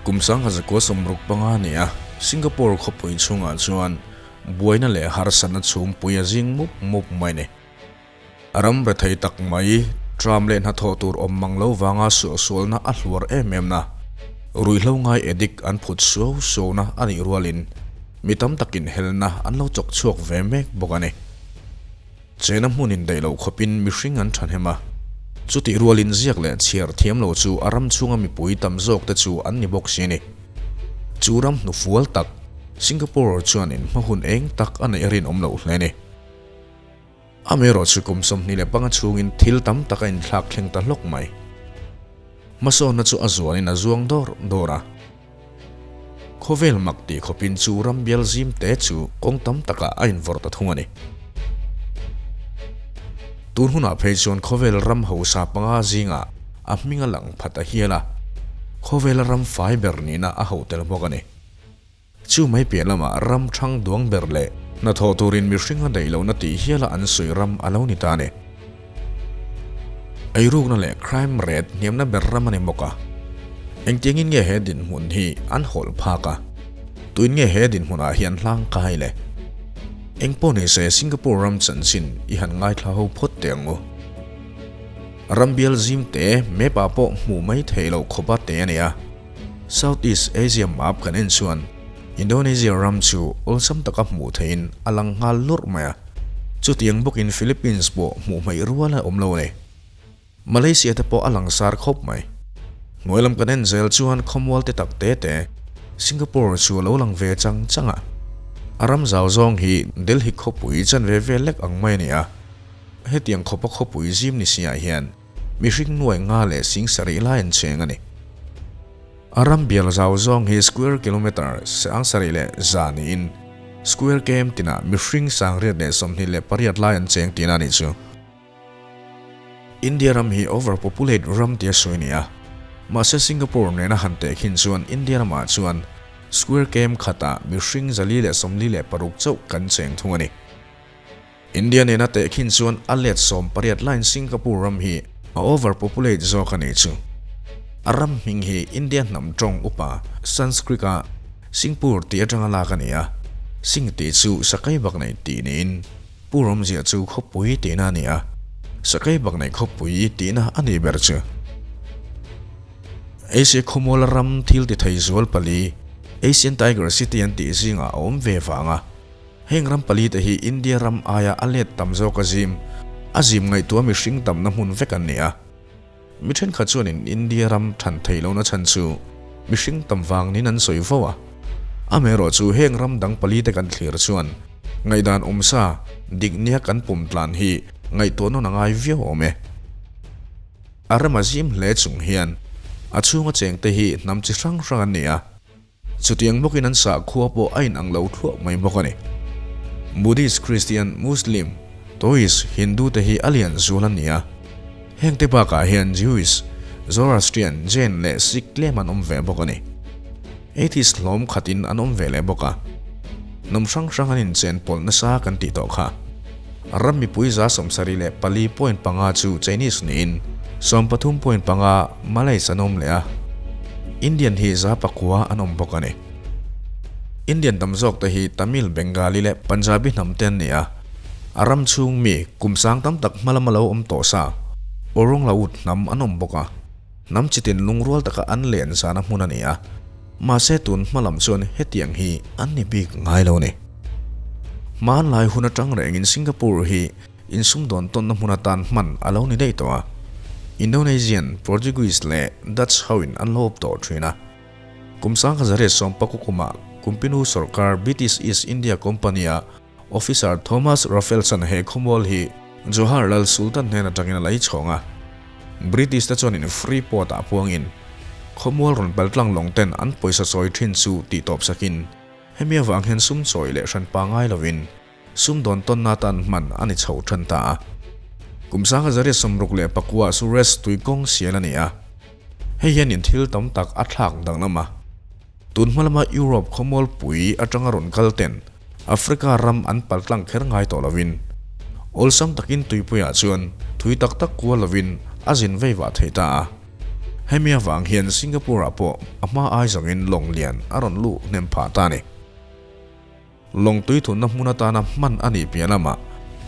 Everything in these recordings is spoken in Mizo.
Kum 1965 ni a, Singapore khawpui chhungah chuan buaina leh harsatna chhumpui a zing mup mup mai ni. Ram rethei tak mai, tram leh hnathawh tur awm mang lo vanga suahsualna a hluar em em na, ruihhlo ngai addict an phut suau suauna a nih rualin mi tam takin helna an lo chawk chhuak ve mek bawk a ni. Chena hmun indaih loh khawpin mihring an thahnem a, chutih rualin ziak leh chhiar thiam lo chu a ram chhunga mipui tam zawk te chu an ni bawk si a ni. Chu ram hnufual tak, Singapore chuanin hmahun eng tak a neih a rinawm loh hle a ni. Amaherawhchu kum 25 chhungin thil tam tak a inthlak thleng ta hlawk mai. Hmasawnna chu a zuanin a zuang dawr dawr a. Khawvel mak tih khawpin chu ram bial zim te chu kawng tam takah a invawrh ta thung a ni. Tun hunah phei chuan khawvel ram hausa panga zingah a hming a lang phat a hial a, khawvela ram fai ber nihna a hauh tel bawk a ni. Chu mai piah lamah ram thang duang ber leh hnathawh turin mihring a daih lohna tih hiala an sawi ram a lo ni ta a ni. Eirukna leh crime rate hniamna ber ram a ni bawk a. Engtiangin nge he dinhmun hi an hawlh phak a? Tuin nge he dinhmunah hian hlang kai le? Engpawh ni se Singapore ram chanchin i han ngaithla ho phawt teh ang u. Ram bial zim te map ah pawh hmuh mai theih loh khawpa te a ni a. South East Asia map kan en chuan Indonesia ram chu awlsam taka hmuh theihin a lang nghal lurh mai a, chutiang bawkin Philippines pawh hmuh hmaih rual a awm lo a ni. Malaysia te pawh a langsar khawp mai. Hnuai lam kan en zel chuan khawmual te tak te te Singapore chu a lo lang ve chang chang a. A ram zau zawng hi Delhi khawpui chanve vel lek ang mai a ni a, hetiang khawpa khawpui zim ni siah hian Mihring nuai nga leh sing sarih lai an cheng a ni. A ram bial zau zawng hi square kilometre 7100 niin square km tinah mihring 828 lai an cheng tihna a nih chu. India ram hi overpopulate ram tia sawi a ni a, mahse Singapore nena han tehkhin chuan India ramah chuan square km khatah mihring 446 chauh kan cheng thung a ni. India nena tehkhin chuan a let 18 laiin Singapore ram hi a overpopulate zawk a nih chu. A ram hming hi India hnam tawng upa Sanskrit-a Singpur tih atanga lak a ni a, Sing tih chu sakei bak nei tih niin Pur awmzia chu khawpui tihna a ni a, sakei bak nei khawpui tihna a nih ber chu. Asia khawmuala ram thil ti thei zual pali Asian Tiger City an tih zingah a awm ve vang a. Heng ram pali te hi India ram aia a let tam zawk a zim, a zim ngaihtuah mihring tamna hmun vek an ni a. Mi thenkhat chuanin India ram than thei lohna chhan chu mihring tam vang niin an sawi fo a. Amaherawh chu heng ram dang pali te kan thlir chuan ngaihdan awmsa dik nia kan pawm tlan hi ngaihtuah nawn a ngai viau awm e. A ram a zim hle chung hian a chhunga chengte hi hnam chi hrang hrang an ni a. Chutiang bawkin an sakhua pawh a inang lo thluah mai bawk a ni. Buddhist, Christian, Muslim, Taoist, Hindu te hi a lian zual an ni a. Hengte bakah hian Jewish, Zoroastrian, Jain leh Sikh tlem an awm ve bawk a ni. Atheist hlawm khatin an awm ve leh bawk a. Hnam hrang hrang an inchen pawlh nasa kan tih tawh kha. Ram mipui 74.5 chu Chinese niin 13.5 Malays an awm leh a, Indian hi 9% an awm bawk a ni. Indian tam zawk te hi Tamil, Bengali leh Punjabi hnam te an ni a, a ram chhung mi kum sang tam tak hma lama lo awm tawh sa Orang Laut hnam an awm bawk a, hnam chitin lungrual taka an len zana hmun a ni a, mahse tun hma lam chuan hetiang hi an ni bik ngai lo a ni. Hmanlai hun atang rengin Singapore hi insumdawn tawnna hmun atan hman a lo ni daih tawh a. Indonesian, Portuguese leh Dutch hoin an lo awp tawh thin a. Kum 1910 kumah Kumpinu sawrkar British East India Company-a Officer Thomas Raffles-a'n he khawmual hi Johar Lal Sultan hnen atangin a lei chhawng a. British te chuanin Free Port-ah puangin khawmual rawn paltlang lawng ten an pawisa chawi thin chu tihtawp sakin Hemi avang hian sum chawi leh hran pangai lovin sum dawn tawnna atan hman a ni chho tan ta a. Kum 1969 Suresh tuikawng sial a ni a, hei hianin thil tam tak a thlak danglam a. Tun hma lama Europe khawmualpui atanga rawn kal ten Africa ram an paltlang kher ngai tawh lovin awlsam takin tuipuiah chuan thui tak tak kual lovin a zin vei vah thei ta a. Hemi avang hian Singapore-ah pawh a hma ai zawngin lawng lian a rawn luh hnem phah ta a ni. Lawng tui thunna hmun atana hman a nih piah lamah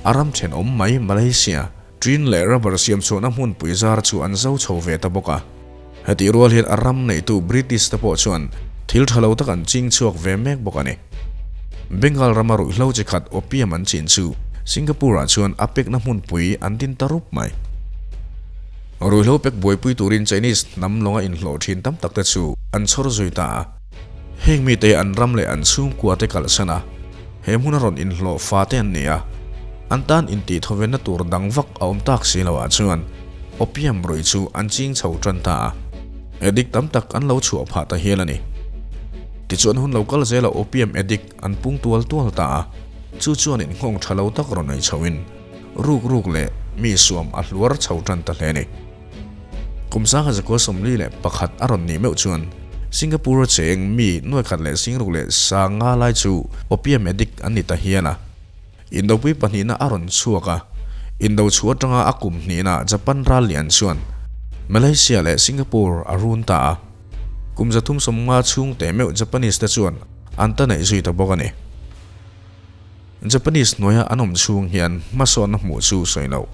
a ram thenawm mai Malaysia, Tin leh rubber siam chhuahna hmunpui zar chu an zo chho ve ta bawk a. Hetih rual hian a ram neitu British te pawh chuan thil tha lo tak an ching chhuak ve mek bawk a ni. Bengal rama ruihhlo chi khat opium an chin chu Singapore-ah chuan a pekna hmunpui an din ta rup mai. Ruihhlo pek buaipui turin Chinese hnam lawnga inhlawh thin tam tak te chu an chhawr zui ta a. Heng mite an ram leh an chhungkua te kalhsan a, he hmuna rawn inhlawh fa te an ni a, an tan intihthawvenna tur dang vak a awm tak si loah chuan opium ruih chu an ching chho tan ta a, addict tam tak an lo chhuah phah ta hial a ni. Tichuan hun lo kal zela opium addict an pung tual tual ta a, chu chuan inghawng tha lo tak rawn nei chhoin ruk ruk leh mi suam a hluar chho tan ta hle a ni. Kum 1941 a rawn nih meuh chuan Singapore a cheng mi nuaikhat leh singruk leh sanga lai chu opium addict an ni ta hial a. Indopui pahnihna a rawn chhuak a, indo chhuah atanga a kum hnihna Japan ral lian chuan Malaysia leh Singapore a run ta a. Kum 350 chhung teh meuh Japanese te chuan an ta neih zui ta bawk a ni. Japanese hnuaia an awm chhung hian hmasawnna hmuh chu sawi loh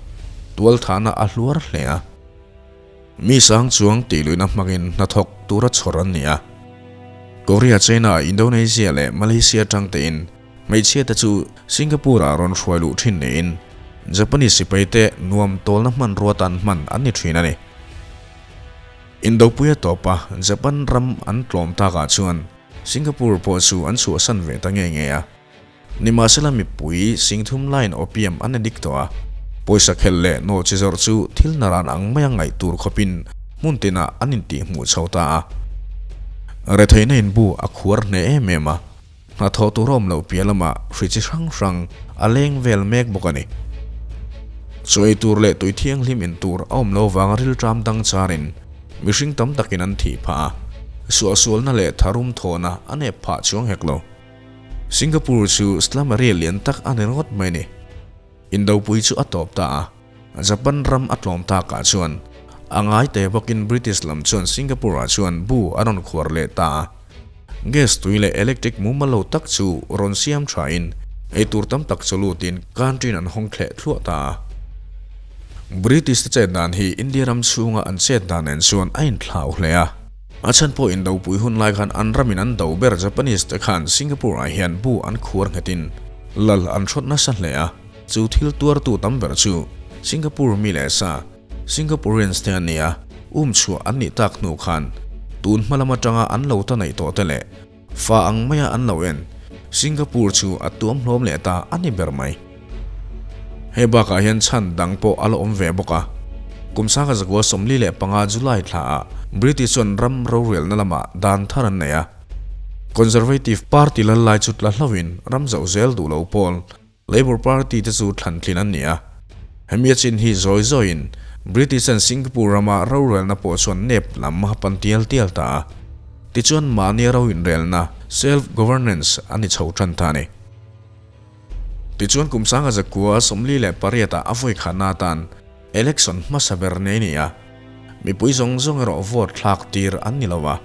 tualthahna a hluar hle a. Mi sang chuang tih luihna hmangin hnathawk tura chhawr an ni a. Korea, China, Indonesia leh Malaysia atang tein hmeichhia te chu Singapore-ah rawn hruai luh thin niin Japanese sipai te nuam tawlna hmanrua tan hman an ni thin a ni. Indopuia tawpa Japan ram an tlawm takah chuan Singapore pawh chu an chhuahsan ve ta nge nge a. Nimahsela mipui singthum laiin opium an addict tawh a, pawisa khelh leh nawhchi zawrh chu thil naran ang maia ngaih tur khawpin hmun tinah an intihhmuh chho ta a. Retheihna inbu a khuar hneh em em a, hnathawh tur a awm loh piah lamah hri chi hrang hrang a leng vel mek bawk a ni. Chaw ei tur leh tui thianghlim in tur a awm lo vanga rilṭam dang charin mihring tam takin an thih phah a, suahsualna leh tharum thawhna a nep phah chuang hek lo. Singapore chu slum area lian tak a ni ringawt mai ni. Indopui chu a tawp ta a, Japan ram a tlawm takah chuan a ngai te bawkin British lam chuan Singapore ah chuan bu a rawn khuar leh ta a. Gas tui leh electric mumal lo tak chu rawn siam thain eitur tam tak chu lutin canteen an hawng thleh thluah ta a. British te chet dan hi India ram chhunga an chet dan nen chuan a inthlau hle a. A chhan pawh indopui hun lai khan an ramin an do ber Japanese te khan Singapore ah hian bu an khuar nghetin lal an hrawt nasa hle a, chu thil tuartu tam ber chu Singapore mi leh sa, Singaporeans te an ni a, um chhuah an nih tak hnu khan tun hma lam atanga an lo ta neih tawh te leh Fa ang maia an lo en, Singapore chu a tuam hlawm leh ta a ni ber mai. Hei bakah hian chhan dang pawh a la awm ve bawk a. Kum 1945 July thlaah British chuan ram rorelna lamah dan thar an nei a. Conservative Party lal lai chu tla hlauhin ram zoh zel duh lo pawl Labour Party te chu thlantlin an ni a. Hemi a chin hi zawi zawiin British and Singapore rama rorelna pawh chuan nep lam a pan tial tial ta a. Tichuan mahnia ro inrelna, self-governance, a ni chho tan ta a ni. Tichuan kum 1948 ah a vawi khatna atan election hmasa ber nei a ni a. Mipui zawng zawng erawh vote thlak tir an ni lo a.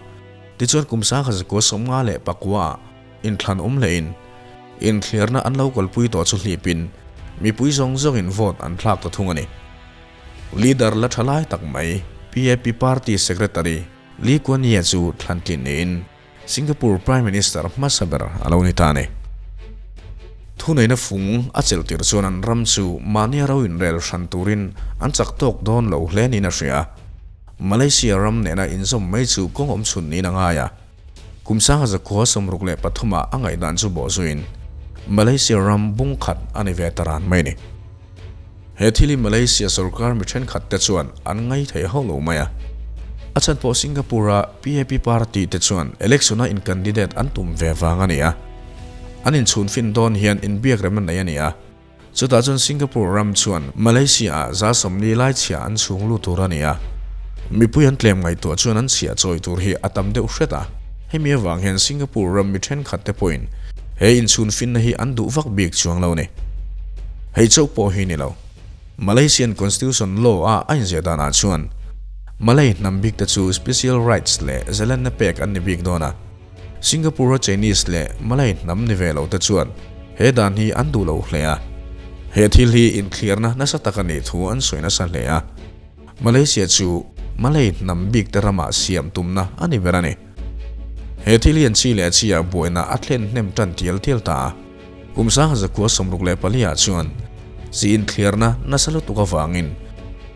Tichuan kum 1959 ah Inthlan awm hlein inthliarna an lo kalpui tawh chu hlipin mipui zawng zawngin vote an thlak ta thung a ni. Leader la tha lai tak mai PAP Party Secretary Lee Kuan Yew chu thlan tlin niin Singapore Prime Minister hmasa ber a lo ni ta a ni. Thuneihna fung a chelh tir chuan an ram chu mahnia ro inrel hran turin an chak tawk dawn lo hle niin a hria a. Malaysia ram nena inzawm mai chu kawng awm chhun niin a ngai a. Kum 1963 ah a ngaihdan chu bawh zuiin Malaysia ram bung khat a ni ve ta ran mai ni. He thil hi Malaysia sorkar mi thenkhat te chuan an ngai thei hauh lo mai a. A chhan pawh Singapore-a PAP party te chuan election-a in candidate an tum ve vang a ni a. An inchhun fin dawn hian inbiak rem a nei a ni a. Chutah chuan Singapore ram chuan Malaysia-ah 40 lai chhia an chhung lut tur a ni a. Mipui an tlem ngaihtuah chuan an chhia chawi tur hi a tam deuh hret a. Hemi avang hian Singapore ram mi thenkhat te pawhin he inchhun finna hi an duh vak bik chuang lo ni. Hei chauh pawh hi ni lo. Malaysian Constitution Law a a inziah danah chuan. Malay hnam bik te chu special rights leh zalenna pek an ni bik dawn a. Singapore-a Chinese leh Malay hnam ni ve lo te chuan he dan hi an duh lo hle a. He thil hi inthliarna nasa tak a nih thu an sawi nasa hle a. Malaysia chu Malay hnam bik te ramah siam tumna a ni ber a ni. He thil hian chi leh chi ah buaina a thlen hnem tan tial tial ta a. Kum 1964 ah chuan chi inthliarna nasa lutuk avangin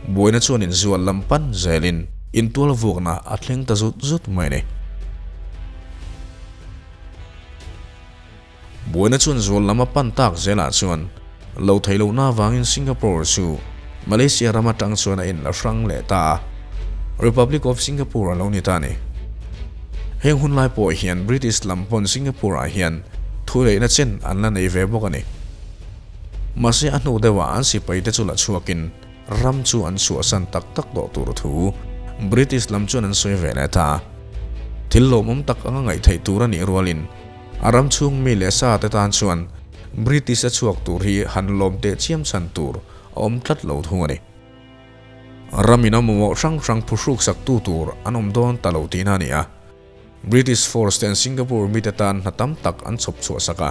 buaina chuan inzual lam pan zelin intual vuakna a thleng ta zut zut mai a ni. Buaina chuan zual lam a pan tak zelah chuan lo thei lohna avangin Singapore chu Malaysia ram atang chuan a inla hrang leh ta a, Republic of Singapore a lo ni ta a ni. Heng hun lai pawh hian British lam pawn Singapore ah hian thu leihna chen an la nei ve bawk a ni. Mahse a hnu deuhah an sipai te chu la chhuakin ram chu an chhuahsan tak tak tawh tur thu British lam chuan an sawi ve leh ta a. Thil lawmawm tak anga ngaihtheih tur a nih rualin a ram chhung mi leh sa te tan chuan British a chhuak tur hi han lawm teh chiam chhan tur a awm tlat lo thung a ni. Ramin a mamawh hrang hrang phuhruk saktu tur an awm dawn ta lo tihna a ni a. British force ten Singapore mite tan hna tam tak an chhawp chhuah sak a,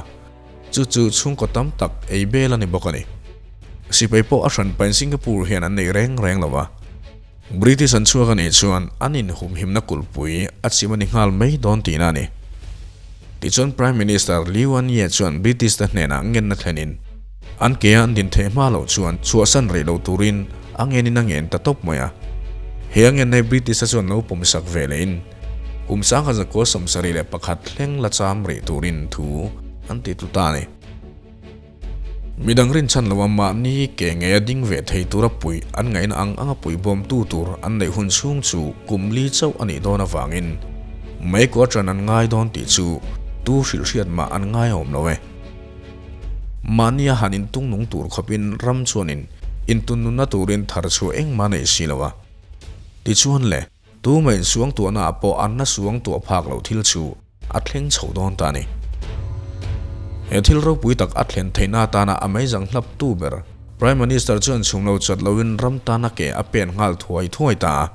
chu chu chhungkaw tam tak ei bel a ni bawk a ni. Sipai pawh a hran pain Singapore hian an nei reng reng lo a. British an chhuak a nih chuan an inhumhimna kulhpui a chim a ni nghal mai dawn tihna a ni. Tichuan Prime Minister Lee Wan Ye chuan British te hnenah ngenna thlenin an ke a an din theih hma loh chuan chhuahsan rih lo turin a ngenin a ngen ta tawp mai a. He a ngen hi British-a chuan lo pawmsak ve lehin kum 1971 thleng la cham rih turin thu an ti tlu ta a ni. Midang rinchhan loa mahni ke ngeia ding ve thei tura puih an ngaihna ang anga puih bawmtu tur an neih hun chhung chu kum li chauh a nih dawn avangin meikaw ṭan an ngai dawn tih chu tu hrilhhriat mah an ngai awm lo e. Mahnia han intung nung tur khawpin ram chuanin intunnunna turin thar chhuah engmah nei si lo a. Tichuan le, tumah insuangtuahnaah pawh an la suangtuah phak loh thil chu a thleng chho dawn ta a ni. He thil ropui tak a thlen theihna atana a meizang hlaptu ber Prime Minister chuan chhung lo chat loin ram tana ke a pen nghal thuai thuai ta a.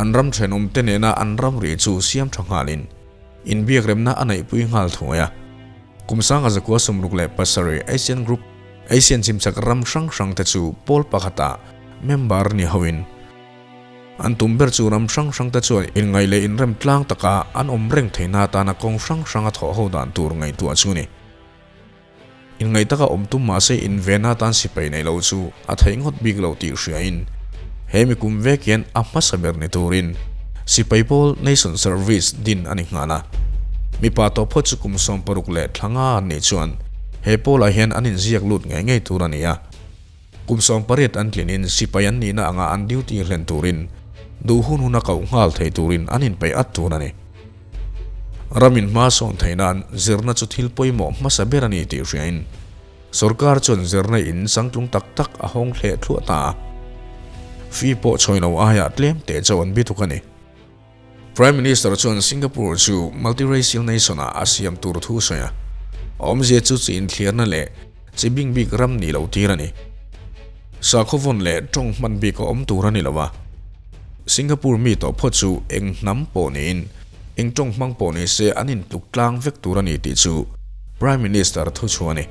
An ram thenawmte nena an ramri chu siam tha nghalin inbiakremna a neihpui nghal thuai a. Kum 1967 Asian Group Asian chimchak ram hrang hrangte chu pawl pakhatah member ni hoin An tum ber chu ram hrang hrangte chuan inngaih leh inrem tlang taka an awm reng theihna atana kawng hrang hranga thawh ho dan tur ngaihtuah chu a ni. Inngaih taka awm tum mahse invenna atan sipai nei lo chu a theih ngawt bik lo tih hriain he mi kum vek hian a hmasa ber ni turin sipai pawl Nation Service din a ni nghal a. Mipa tawh phawt chu kum 60 leh thla nga an nih chuan he pawlah hian an inziak lut ngei ngei tur a ni a. Kum 18 an tlinin sipai an nihna anga an duty hlen turin duh hun huna koh nghal thei turin an inpeih at tur a ni. Ramin hma sawn theih nan zirna chu thil pawimawh hmasa ber a ni tih hriain sorkar chuan zirna in changtlung tak tak a hawng thleh thluah ta a. Fee pawh chhawi lo aiah tlem teh chauh an bituk a ni. Prime Minister chuan Singapore chu multiracial nation-ah a siam tur thu sawi a, awmzia chu chi inthliarna leh chi bing bik ram nih loh tir a ni. Sakhaw vawn leh tawng hman bik a awm tur a ni lo a, Singapore mi tawh phawt chu eng hnam pawh niin eng tawng hmang pawh ni se an intluk tlang vek tur a ni tih chu Prime Minister thu chhuah a ni.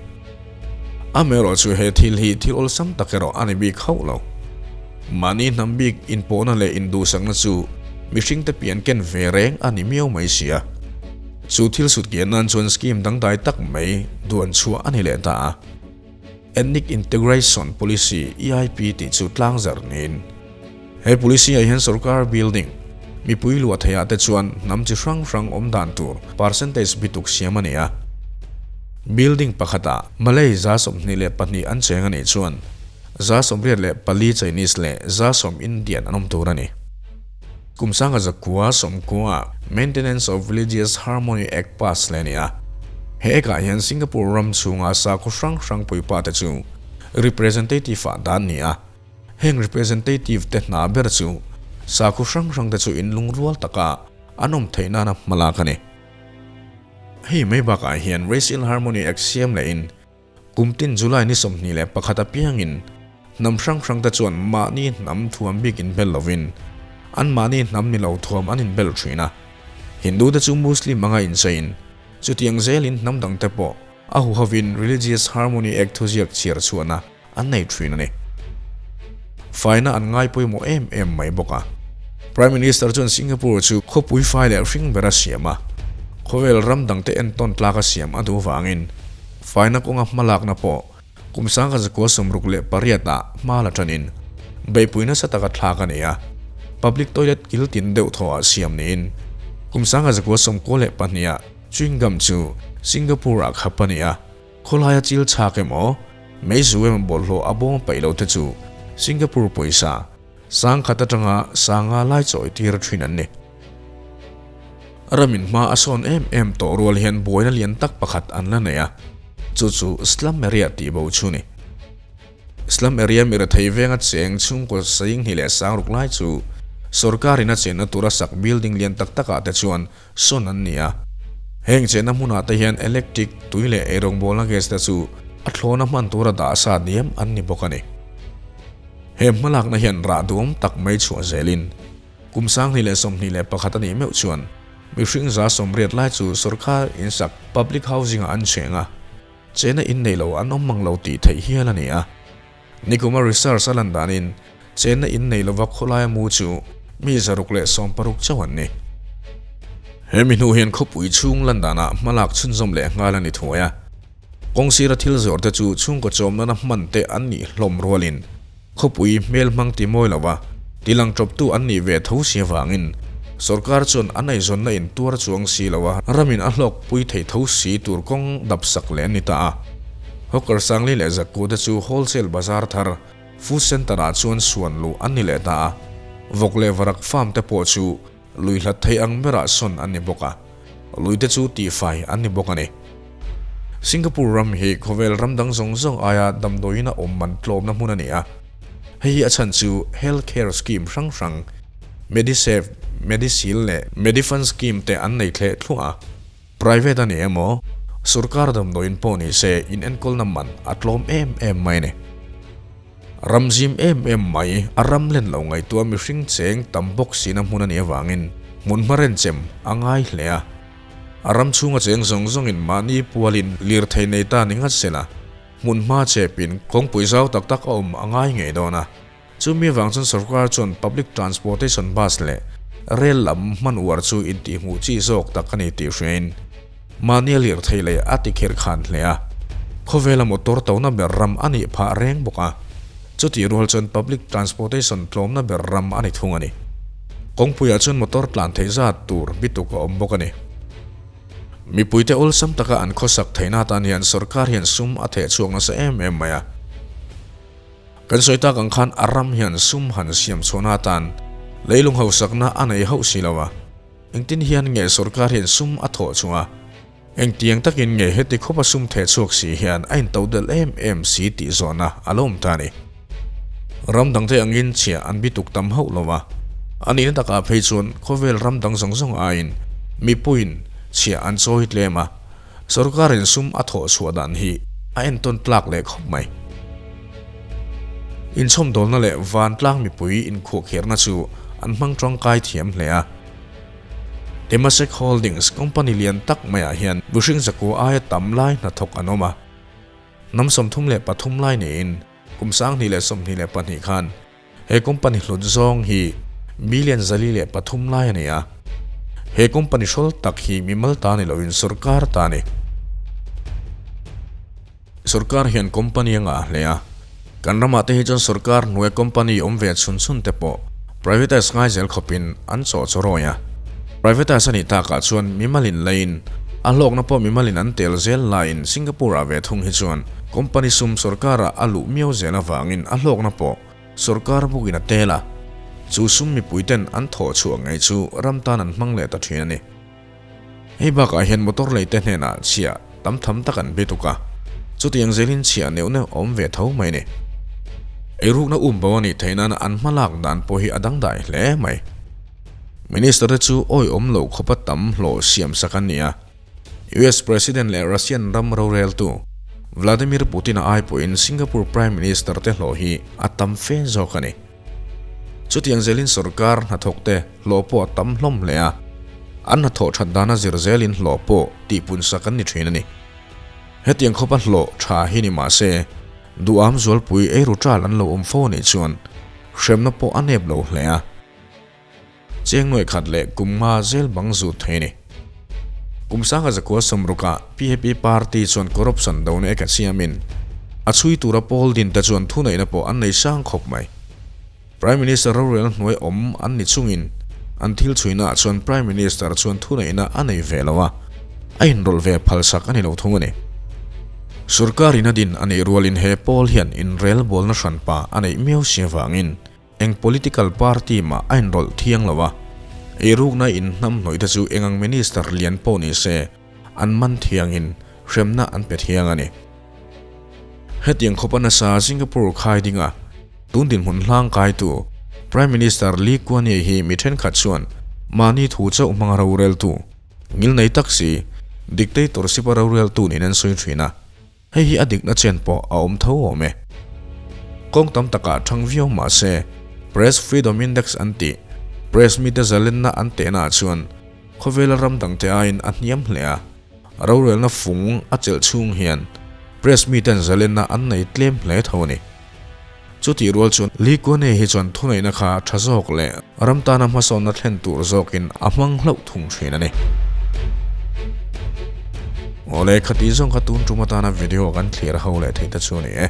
Amaherawh chu he thil hi thil awlsam tak erawh a ni bik hauh lo. Mahni hnam bik inpawhna leh induhsakna chu mihringte pian ken ve reng a ni miau mai si a. Chu thil sut kian nan chuan scheme dangdai tak mai duan chhuah a ni leh ta a. Ethnic Integration Policy, EIP, tih chu tlangzarh niin he policy ah hian sorkar building mipui luah theih ah te chuan hnam chi hrang hrang awm dan tur percentage bituk siam a ni a. Building pakhatah Malay 22% an cheng a nih chuan 84% Chinese leh 10% Indian an awm tur a ni. Kum 1990 Maintenance of Religious Harmony Act pass leh a ni a. He Act ah hian Singapore ram chhunga sakhaw hrang hrang puipa te chu representative ah dan ni a. Heng representative te hna ber chu sakhaw hrang hrang te chu inlungrual taka an awm theih nana hmalak a ni. Hei mai bakah hian Racial Harmony Act siam lehin kum tin July ni 21 apiangin Hnam hrang hrangte chuan mahni hnam thuam bik inbel lovin anmahni hnam ni lo thuam an inbel thin a. Hindu te chu Muslim anga incheiin chutiang zelin hnam dangte pawh a huhovin Religious Harmony Act thuziak chhiar chhuahna an nei thin a ni. Faina an ngai pawimawh em em mai bawk a. Prime Minister chuan Singapore chu khawpui fai leh hring bera siam a, khawvel ram dangte entawn tlaka siam a duh vangin faina kawnga hmalakna pawh Kum 1968 ah hma la tanin beihpui nasa taka thlak a ni a, public toilet kil tin deuh thaw ah siam niin kum 1992 ah chewing gum chu Singapore ah khap a ni a, khawlaia chil chhak emaw meizu emaw bawlhhlawh a bawng paih lo te chu Singapore pawisa 1000 atanga 5000 lai chawi tir thin an ni. Ramin hma a sawn em em tawh rual hian buaina lian tak pakhat an la nei a, chu chu slum area tih bo chu ni. Slum area mi rethei venga cheng chhungkaw sainghnih leh sangruk lai chu sorkarin a chenna tura sak building lian tak takah te chuan sawn an ni a. Heng chenna hmunah te hian electric, tui leh eirawngbawlna gas te chu a thlawna hman tura dah sa diam an ni bawk a ni. He hmalakna hian rah duam tak mai chhuah zelin Kum 2021 a nih meuh chuan mihring 80% lai chu sorkar insak public housing ah an cheng a, chena in nei lo an awm mang lo tih theih hial a ni a. Nikuma research a lan danin chena in nei lova khawlaia mu chu mi 660 chauh an ni. He mi hnu hian khawpui chhung lan danah hmalak chhunzawm leh nghal a ni thuai a. Kawng sira thil zawrte chu chhungkaw chawm nana hman te an nih hlawm rualin Khawpui hmel hmang ti mawi lova tilang tawptu an nih ve tho si avangin sorkar chuan an eizawnna in tuar chuang si lo a, ramin a hlawkpui thei tho si tur kawng dap sak leh an ni ta a. Hawker Sangli leh Zakku te chu wholesale bazar thar food centre ah chuan suan luh an ni leh ta a, vawk leh varak farm te pawh chu Lui hlat thei ang berah sawn an ni bawk a, luite chu tihfai an ni bawk a ni. Singapore ram hi khawvel ram dang zawng zawng aia damdawiin a awm man tlawmna hmun a ni a. Hei hi a chhan chu health care scheme hrang hrang, Medisave, Medishield leh Medifund scheme te an nei thleh thluah a. Private a ni emaw, sorkar damdawiin pawh ni se inenkawlna man a tlawm em em mai a ni. Ram zim em em mai, a ram len lo ngaihtuah mihring cheng tam bawk sina hmun a nih avangin hmun hma renchem a ngai hle a. A ram chhunga cheng zawng zawngin mahni pualin lirthei nei ta ni ngat sela, hmun hma chepin kawngpui zau tak tak a awm a ngai ngei dawn a. Chumi avang chuan sorkar chuan public transportation bus leh rail lam hman uar chu intihhmuh chi zawk tak a ni tih hriain, Mahni a lirthei leh a ti kher khan hle a, khawvela motor tona ber ram a nih phah reng bawk a, chutih rual chuan public transportation tlawmna ber ram a ni thung a ni. Kawngpuiah chuan motor tlan theih zat tur bituk a awm bawk a ni. Mipuite awlsam taka an khawsak theihna atan hian sorkar hian sum a theh chhuak nasa em em mai a. Kan sawi tak ang khan a ram hian sum han siam chhuahna atan leilung hausakna a nei hauh si lo a. Engtin hian nge sorkar hian sum a thawh chung a? Engtiang takin nge heti khawpa sum theh chhuak si hian a intoh delh em em si tih zawhna a lo awm ta a ni. Ram dangte angin chhiah an bituk tam hauh lo a, a nihna takah phei chuan khawvel ram dang zawng zawng aiin mipuiin chhiah an chawi tlem a, sorkarin sum a thawh chhuah dan hi a entawn tlak leh khawp mai. Inchhawmdawlna leh vantlang mipui inkhuahkherhna chu an hmang tangkai thiam hle a. Temasek Holdings company lian tak maiah hian mihring zakua aia tam lai hnathawk an awm a. Hnam 33 lai niin kum 2022 khan he company hlut zawng hi billion 403 lai a ni a. He company hrawl tak hi mimal ta ni loin sorkar ta a ni. Sorkar hian company a ngah hle a, kan ramah te hi chuan sorkar hnuaia company awm ve chhun chhun te pawh privatise ngai zel khawpin an chawh chaw rawi a. Privatise a nih takah chuan mimalin leiin a hlawkna pawh mimalin an tel zel laiin Singapore ah ve thung hi chuan company sum sorkarah a luh miau zel avangin a hlawkna pawh sorkar bukin a tel a, chu sum mipui ten an thawh chhuah ngei chu ram tan an hmang leh ta thin a ni. Hei bakah hian motor leite hnenah chhiah tam tham tak an bituk a, chutiang zelin chhiah neuh neuh a awm ve tho mai ni. Eirukna um bo a nih theih nana an hmalak dan pawh hi a dangdai hle mai. Minister te chu awihawm loh khawpa tam hlawh siam sak an ni a, US President leh Russian ram roreltu. Vladimir Putin-a ai pawhin Singapore Prime Minister te hlawh hi a tam fe zawk a ni. Chutiang zelin sorkar hnathawkte hlawh pawh a tam hlawm hle a, an hnathawh that dana zir zelin hlawh pawh tihpunsak an ni thin a ni. Hetiang khawpa hlawh tha hi ni mah se, duham zualpui eiru tal an lo awm fo anih chuan hremna pawh a nep lo hle a. Cheng nuai khat leh kum nga zel bang zut thei a ni. Kum sanga zakua sawmrukah PAP party chuan corruption dona eka siamin a chhui tura pawl din te chuan thuneihna pawh an nei sang khawp mai. Prime Minister rorel hnuai awm an ni chungin an thil chhuinaah chuan Prime Minister chuan thuneihna a nei ve lo a, a inrawlh ve phalsak a ni lo thung a ni. Sorkarin a din a neih rualin he pawl hian inrelbawlna hranpa a neih miau si avangin Eng political party mah a inrawlh thiang lo a, eirukna inhnam hnawih te chu eng ang minister lian pawh ni se an man thiangin hremna an pe thiang a ni. Hetiang khawpa nasa Singapore khai dinga tun dinhmun hlang kaitu Prime Minister Lee Kuan Yew hi mi thenkhat chuan mahni thu chauh hmanga roreltu, ngilnei tak si, dictatorship-a roreltu niin an sawi thin a. Hei hi a dikna chen pawh a awm tho awm e. Kawng tam takah thang viau mah se, Press Freedom Index an tih, press mite zalenna an tehnaah chuan khawvela ram dangte aiin a hniam hle a. Rorelna fung a chelh chhung hian press miten zalenna an nei tlem hle tho a ni. Chutih rual chuan Lee Kuan Yew hi chuan thuneihna kha tha zawk leh ram tana hmasawnna thlen tur zawkin a hmang hlauh thung thin a ni. Awle, khati zawng kha tun tum atana video kan thlir ho leh theih te chu a ni e.